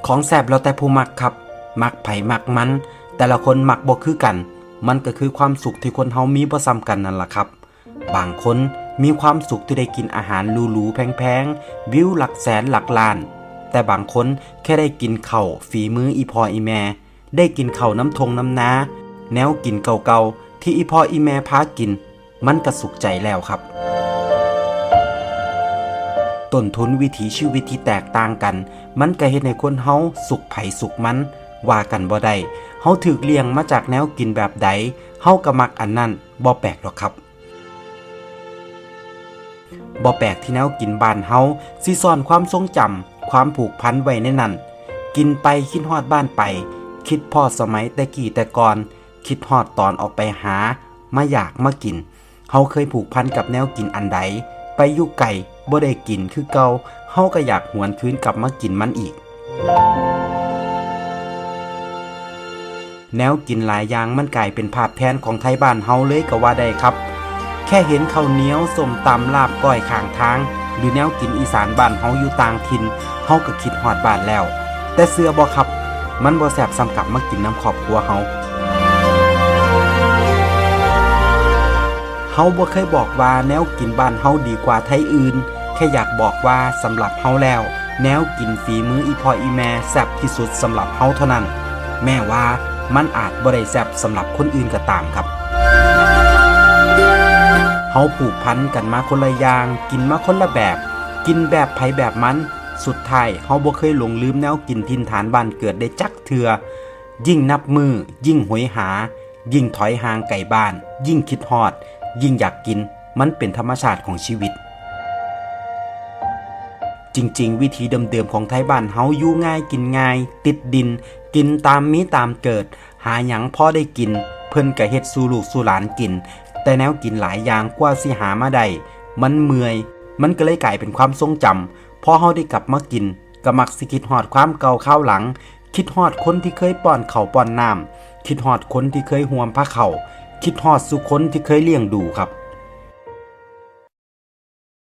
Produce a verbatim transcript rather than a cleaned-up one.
ของแซ่บแล้วแต่ผู้มักครับ มักไผมักมัน แต่ละคนมักบ่คือกัน มันก็คือความสุขที่คนเฮามีบ่ซ้ำกันนั่นล่ะครับ บางคนมีความสุขที่ได้กินอาหารหรูๆแพงๆ วิวหลักแสนหลักล้าน แต่บางคนแค่ได้กินข้าวฝีมืออีพ่ออีแม่ ได้กินข้าวน้ำทงน้ำนา แนวกินเก่าๆที่อีพ่ออีแม่พากิน มันก็สุขใจแล้วครับ ต้นทุนวิถีชีวิตที่แตกต่างกัน มันก็เฮ็ดให้คนเฮาสุขไผสุขมัน ว่ากันบ่ได้ เฮาถูกเลี้ยงมาจากแนวกินแบบใด เฮาก็มักอันนั้น บ่แปลกดอกครับ บ่แปลกที่แนวกินบ้านเฮาสิซ่อนความทรงจำ ความผูกพันไว้ในนั้น กินไปคิดฮอดบ้านไป คิดพ้อสมัยแต่กี้แต่ก่อน คิดฮอดตอนออกไปหา มาอยากมากิน เฮาเคยผูกพันกับแนวกินอันใด ไปอยู่ไกลบ่ได้กินคือเก่า เฮาก็อยากหวนคืนกลับมากินมันอีก แนวกินหลายอย่างมันกลายเป็นภาพแทนของไทบ้านเฮาเลยก็ว่าได้ครับ แค่เห็นข้าวเหนียว ส้มตำ ลาบก้อยข้างทาง หรือแนวกินอีสานบ้านเฮาอยู่ต่างถิ่น เฮาก็คิดฮอดบ้านแล้ว แต่เชื่อบ่ครับ มันบ่แซ่บส่ำกลับมากินนำครอบครัวเฮา เฮาบ่เคยบอกว่าแนวกินบ้านเฮาดีกว่าไทอื่น แค่อยากบอกว่าสำหรับเฮาแล้ว แนวกินฝีมืออีพ่ออีแม่แซ่บที่สุดสำหรับเฮาเท่านั้น แม้ว่ามันอาจบ่ได้แซ่บสำหรับคนอื่นก็ตามครับ เฮาผูกพันกันมาคนละอย่าง กินมาคนละแบบ กินแบบไผแบบมัน สุดท้ายเฮาบ่เคยหลงลืมแนวกินถิ่นฐานบ้านเกิดได้จักเทื่อ ยิ่งนับมื้อ ยิ่งโหยหา ยิ่งถอยห่างไกลบ้าน ยิ่งคิดฮอด ยิ่งอยากกิน มันเป็นธรรมชาติของชีวิต จริงๆ วิถีเดิมๆของไทบ้านเฮาอยู่ง่ายกินง่าย ติดดิน กินตามมีตามเกิด หาหยังพอได้กิน เพิ่นก็เฮ็ดสู่ลูกสู่หลานกิน แต่แนวกินหลายอย่างกว่าสิหามาได้ มันเมื่อย มันก็เลยกลายเป็นความทรงจำ พอเฮาได้กลับมากิน ก็มักสิคิดฮอดความเก่าคราวหลัง คิดฮอดคนที่เคยป้อนข้าวป้อนน้ำ คิดฮอดคนที่เคยห่วมพาเข้า คิดฮอดสู่คนที่เคยเลี้ยงดูครับ